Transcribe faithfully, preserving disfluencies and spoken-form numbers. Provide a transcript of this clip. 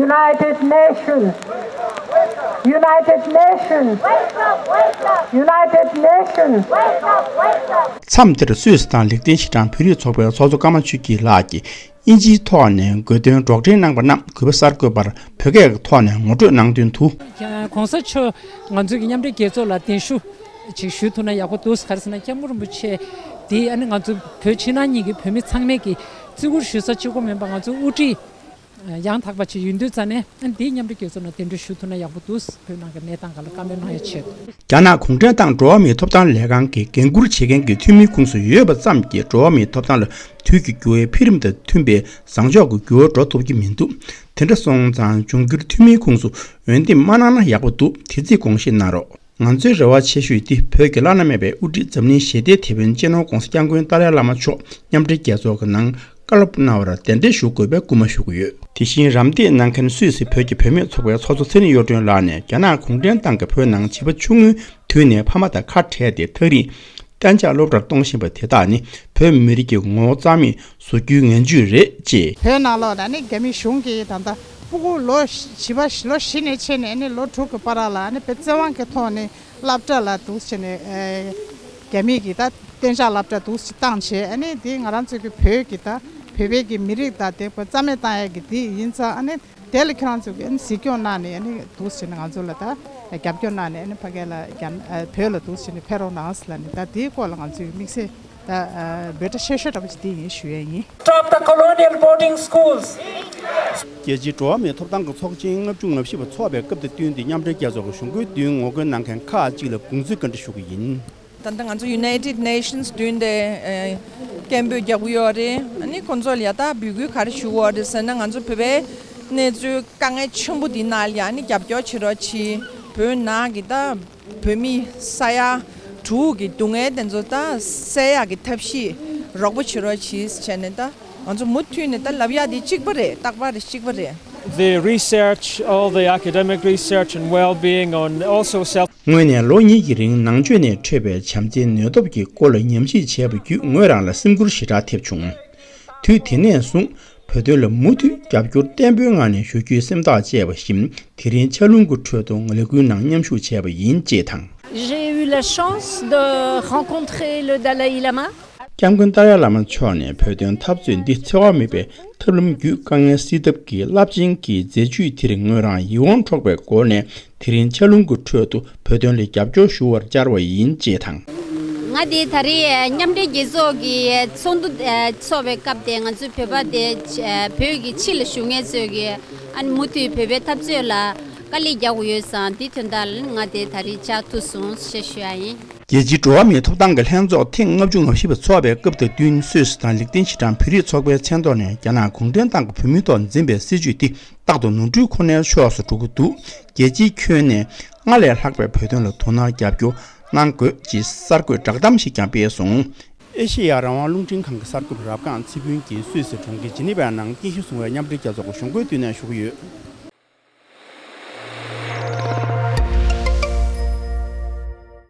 United Nations, United Nations, United Nations. མཚམས་དེར་སུད་སི་དང་ལིག་ཏེན་ཤི་ཊན་བོད་རིགས་ཚོགས་པའི་ཚོགས་གཙོ་ཀརྨ་ཆོས་སྐྱིད་ལགས་ཀྱིས་དབྱིན་ཇིའི་ཐོག་ནས་དགོས་འདུན་སྒྲོག་འགྲེལ་གནང་པ་རྣམས་གུས་པ་གསར་འགོད་པར་བོད་སྐད་ཀྱི་ཐོག་ནས་ངོ་སྤྲོད་གནང་དོན་དུ། གོང་ས་མཆོག་ང་ཚོའི་གི་མཉམ་འབྲེལ་རྒྱལ་ཚོགས་ལ་གདན་ཞུ་ཅིག་ཞུ་ཐུབ་ན་ཡག་པོ་འདུག་ག་རེ་ཟེར་ན་སྐྱབས་མགོན་རིན་པོ་ཆེ་དེ་ཨ་ནི་ང་ཚོ་བོད་ཕྱི་ནང་གཉིས་ཀྱི་བོད་མི་ཚང་མས་ཀྱི་བརྩི་བཀུར་ཞུ་ས་གཅིག་པོ་མིན་པ་ང་ཚོ་དབུ་ཁྲིད་ཡང་དག་པ་ཅིག་ཡིན་དུས་ཙང་ནས་ཨ་ནི་དེའི་མཉམ་འབྲེལ་རྒྱལ་ཚོགས་ནང་གདན་འདྲེན་ཞུ་ཐུབ་ན་ཡག་པོ་འདུག་བོད་ནང་གི་གནས་སྟངས་སྒང་ལ་བཀའ་མོལ་གནང་ཡ་ཆེད་དུ། རྒྱ་ནག་གུང་ཁྲན་ཏང་འགྲོ་བ་མིའི་ཐོབ་ཐང་ལས་ཁང་གི་འགན་འཁུར་བྱེད་མཁན་གྱི་འཐུས་མིའི་ཁོངས་སུ་ཡོད་པ་ཙམ་གྱིས་འགྲོ་བ་མིའི་ཐོབ་ཐང་ལ་དུས་ཀྱི་འགྱུར་བའི་འཕེལ་རིམ་དང་མཐུན་པའི་བཟང་ཕྱོགས་ཀྱི་འགྱུར་བ་འགྲོ་ཐུབ་ཀྱི་མི་འདུག་དེ་འདྲ་སོང་ཙང་འབྱུང་འགྱུར་འཐུས་མིའི་ཁོངས་སུ་འོས་འདེམས་མ་གནང་ན་ཡག་པོ་འདུག་དེ་རྩིས་དགོངས་བཞེས་གནང་རོགས། ང་ཚོའི་རེ་བ་ཆེ་ཤོས་འདི་བོད་ཀྱི་བླ་ན་མེད་པའི་དབུ་ཁྲིད་འཛམ་གླིང་ཞི་བདེའི་དེད་དཔོན་སྤྱི་ནོར་༧གོང་ས་༧སྐྱབས་མགོན་ཏཱ་ལའི་བླ་མ་མཆོག་མཉམ་འབྲེལ་རྒྱལ་ཚོགས་ཀྱི་ནང་བཀའ་སློབ་གནང་བར་གདན་འདྲེན་ཞུ་དགོས་པའི་སྐུལ་མ་ཞུ་གི་ཡོད། དེ་བཞིན་རམ་འདེགས་གནང་མཁན་སུད་སི་བོད་ཀྱི་བུད་མེད་ཚོགས་པའི་ཚོགས་གཙོ་ཚེ་རིང་གཡུ་སྒྲོན་ལགས་ནས་རྒྱ་ནག་གུང་ཁྲན་ཏང་གིས་བོད་ནང་བྱིས་པ་ཆུང་ངུའི་དུས་ནས་ཕ་མ་དང་ཁ་བྲལ་ཏེ་ཐག་རིང་གཏན་འཇགས་སློབ་གྲྭར་གཏོང་བཞིན་པ་དེ་དག་ནི་བོད་མི་རིགས་ཀྱི་ངོ་བོ་རྩ་མེད་བཟོ་རྒྱུའི་ངན་ཇུས་རེད་ཅེས། བོད་ནང་ལོགས་ལ་ནི་རྒྱ་མི་གཞུང་གིས་ད་ལྟ་ཕྲུ་གུ་ལོ་བཞི་པ་ལོ་བཞི་ནས་ཕྱིན་ནས་ནི་ལོ་དྲུག་གི་བར་ལ་ནི་བོད་བཙན་དབང་གི་ཐོག་ནས་སློབ་གྲྭ་ལ་འདུག་བྱས་ནས་རྒྱ་མི་གིས་ད་གཏན་འཇགས་སློབ་གྲྭ་འདུག་བྱས་བཏང་བྱས་ཨ་ནི་དེ་ང་རང་ཚོ་གི་བོད་ཀྱི་ད་བོད་པའི་གི་མི་རིགས་ད་དེ་བོད་རྩ་མེད་བཏང་ཡ་གི་དེ་ཡིན་ཙང་ཨ་ནི་དེ་ལ་ཁྱེད་རང་ཚོ་གི་ཨ་ནི་གཟིགས་སྐྱོང་གནང་ནས་ཨ་ནི་འདུག་བྱས་ནས་ང་ཚོ་ལ་ད་རྒྱབ་སྐྱོར་གནང་ནས་ཨ་ནི་ཕ་གི་ལ་རྒྱ་བོད་ལ་འདུག་བྱས་ནས་ཕེབས་རོགས་གནང་ཟེར་ལ་ནི་ད་དེའི་སྐོར་ལ་ང་ཚོའི་དམིགས་བསལ། ད་འབོད་སྒྲ་ཆེ་ཤོས་འདྲ་པོ་ཅིག་དེ་ཡིན་ཞུ་ཡས་ཡིན། Stop the colonial boarding schools. རྒྱལ་སྤྱིའི་འགྲོ་བ་མིའི་ཐོབ་ཐང་གི་ཚོགས་ཆེན་ལྔ་བཅུ་ང་བཞི་པ་འཚོགས་པའི་སྐབས་དང་བསྟུན་ཏེ་མཉམ་འབྲེལ་རྒྱལ་ཚོགས་ཀྱི་གཞུང་སྒོའི་མདུན་ངོ་རྒོལ་གནང་མཁན་ཁག་ཅིག་ལ་དགོངས་ཚུལ་བཀའ་འདྲི་ཞུ་གི་ཡིན། ད་ལྟ་ང་ཚོ་United Nations་མདུན་དེ་སྐད་འབོད་རྒྱག་གི་ཡོད་རེད། ཨ་ནི་ཁོང་ཚོ་ལ་ཡ་ད་འབོད་སྐུལ་ག་རེ་ཞུ་གི་ཡོད་རེད་ཟེར་ན་ང་ཚོ་བོད་པའི་གནས་ཚུལ་དཀའ་ངལ་ཆེན་པོ་འདི་ནང་ལ་ཡ་ཨ་ནི་རྒྱབ་སྐྱོར་བྱེད་རོགས་གྱིས། བོད་ནང་གི་ད་བོད་མི་ས་ཡ་དྲུག་གི་སྡུག་བསྔལ་དེ་ཚོ་ད་སེལ་ཡག་གི་ཐབས་ཤེས་རོགས་པ་བྱེད་རོགས་གྱིས་བྱས་ནས་ད་ང་ཚོ་མུ་མཐུད་ནས་ད་ལབ་ཡག་དེ་གཅིག་པ་རེད། རྟག་པར་གཅིག་པ་རེད། The research, all the academic research and well-being on also self. དངོས་གནས་ལོ་གཉིས་ཀྱི་རིང་ནང་ཆོས་ནས་འཕྲོས་པའི་བྱམས་བརྩེའི་ནུས་སྟོབས་ཀྱི་སྐོར་ལ་ཉམས་ཞིབ་བྱས་པ་བརྒྱུད་ངོས་རང་ལ་སེམས་ཁུར་ཞེ་དྲག་ཐེབས་བྱུང་། དུས་དེ་ནས་བཟུང་བོད་དོན་ལ་མུ་མཐུད་རྒྱབ་སྐྱོར་བརྟན་པོའི་ངང་ནས་ཞུ་རྒྱུའི་སེམས་ཐག་བཅད་པ་བཞིན་དེ་རིང་ཆར་རླུང་གི་ཁྲོད་དུ་ལས་འགུལ་ནང་མཉམ་ཞུགས་བྱས་པ་ཡིན་ཅེས་དང་། J'ai eu la chance de rencontrer le Dalai Lama. སྐྱབས་མགོན་ཏཱ་ལའི་བླ་མ་མཆོག་ནས་བོད་དོན་འཐབ་རྩོད་འདི་འཚེ་བ་མེད་པའི་ཐབས་ལམ་བརྒྱུད་དཀའ་ངལ་སེལ་ཐབས་ཀྱི་རླབས་ཆེན་གྱི་མཛད་ཇུས་དེར་ངོས་རང་ཡིད་དབང་འཕྲོག་པའི་སྒོ་ནས་དེ་རིང་ཆར་རླུང་གི་ཁྲོད་དུ་བོད་དོན་ལ་རྒྱབ་སྐྱོར་ཞུ་བར་བཅར་བ་ཡིན་ཅེས་དང་། ང་དེ་ད་རེས་མཉམ་འབྲེལ་རྒྱལ་ཚོགས་ཀྱི་ཚོགས་འདུ་ཚོགས་པའི་སྐབས་དེ་ང་ཚོའི་བོད་པ་དེ་བོད་ཀྱི་ཕྱི་ལ་བཞུགས་མཁན་ཚོས་ཀྱི་ཨ་ནི་མུ་མཐུད་བོད་པའི་འཐབ་རྩོད་ལ་དཀའ་ལས་རྒྱག་དགོས་ཡོད་ཙང་དེ་དོན་དག་ལ་ང་དེ་ད་རེས་བཅར་ཐུབ་སོང་ཞེས་ཞུ་ཡ་ཡིན། རྒྱལ་སྤྱིའི་འགྲོ་བ་མིའི་ཐོབ་ཐང་གི་ལྷན་ཚོགས་ཐེངས་ལྔ་བཅུ་ང་བཞི་པ་འཚོགས་པའི་སྐབས་དང་བསྟུན་སུད་སི་དང་ལིག་ཏེན་ཤི་ཊན་བོད་རིགས་ཚོགས་པའི་མཚན་ཐོག་ནས་རྒྱ་ནག་གུང་ཁྲན་ཏང་གིས་བོད་མིའི་ཐོག་འཛིན་པའི་སྲིད་བྱུས་འདི་རྟག་ཏུ་ནོར་འཁྲུལ་ཁོ་ནའི་ཕྱོགས་སུ་འགྲོ་གི་འདུག་རྒྱལ་སྤྱིའི་ཁྱོན་ནས་སྔར་ལས་ལྷག་པའི་བོད་དོན་ལ་དོ་སྣང་རྒྱབ་སྐྱོར་གནང་དགོས་ཅེས་གསར་འགོད་བསྒྲགས་གཏམ་ཞིག་ཀྱང་སྤེལ་སོང་། ཨེ་ཤེ་ཡ་རང་དབང་རླུང་འཕྲིན་ཁང་གི་གསར་འགོད་པ་རབ་སྒང་ཚེ་ཕུན་གྱིས་སུད་སི་གྲོང་ཁྱེར་ཇི་ནི་ཝའི་ནང་སྐད་ཞུ་བཟུང་བའི་མཉམ་འབྲེལ་རྒྱལ་ཚོགས་ཀྱི་གཞུང་སྒོའི་མདུན་ནས་ཞུ་གི་ཡོད།